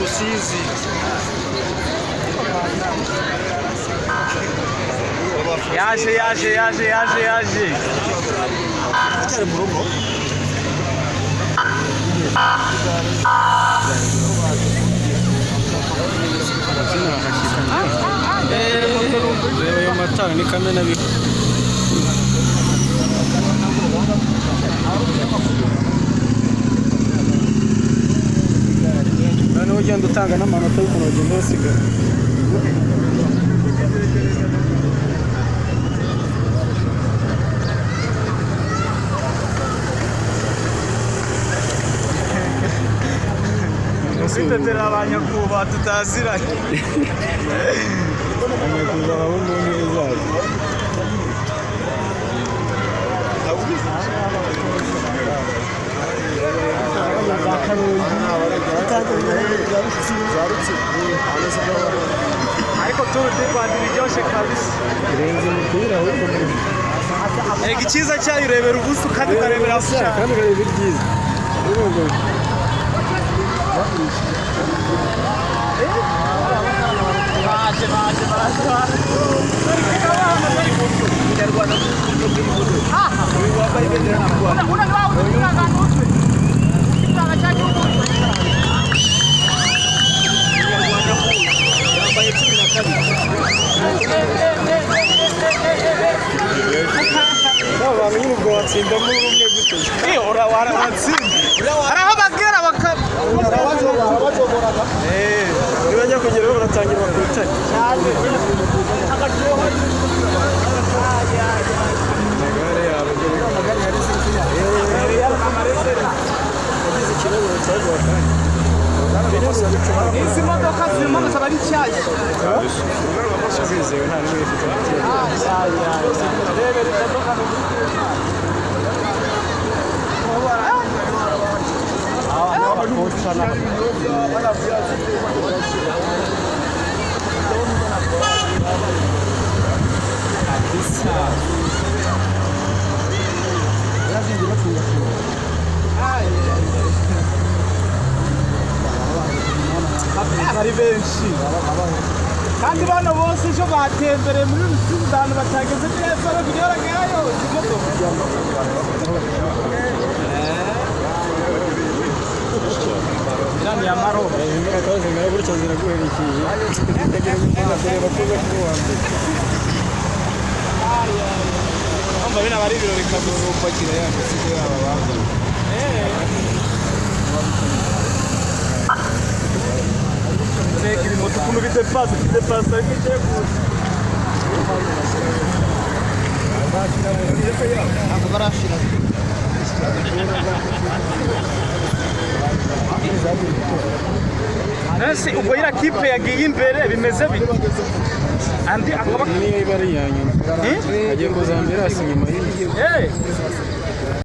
Rusizi. Yaje, yaje, yaje, yaje, yaje. Aracyari mu rugo. Reba ayo matara ni kamena bi. Noneho ugenda utanga n'amanota y'ukuntu bagenda basigara. Kwitetera abanyakuba tutaziranye. Nyakubahwa bo mu ntebe zabo. Ariko Tour du Rwanda iryoshye kabisa. Irenze umupira ahubwo muri Ega icyiza cyayo urebera ubusa kandi ukarebera hasi cyane. Kandi ukareba ibyiza. Urumva. Baje, baje, baje, baje. Uyu wambaye ibendera ry'u Rwanda. Umunyarwanda nk'uyu yambaye 12. Ba bantu nyine ubwo watsindamo umwe gute? Eh, ora waratsinda. Hari aho bagera baka Eh, nibajya kugeraho baratangira bakutane. Amagare yabo yagize ikibazo cyaguha akanya. Izi modoka zirimo gusa ari nshyashya. Zizewe nta n'umwe ifite umutima. Ari benshi. Kandi bano bose ejo batembereye muri Rusizi ahantu batageze neza no kunyuragayo izi modoka. Iriya ni iya Maroc. Imodoka zimera gutya ziraguherekeje. Ukagira kureba ko uza kuba uwa mbere. Urumva bino aba ari ibirori kabisa. Upakira ya mizigo yabo bazanye. Mbega ibimoto ukuntu bidepasa bidepasa ariko igiye kuza. Nese ubwo iriya kipe yagiye imbere bimeze bite? Andi akaba Niyo iba ari iya nyuma. Agiye kuzambera hasi inyuma y'iyi. Eh!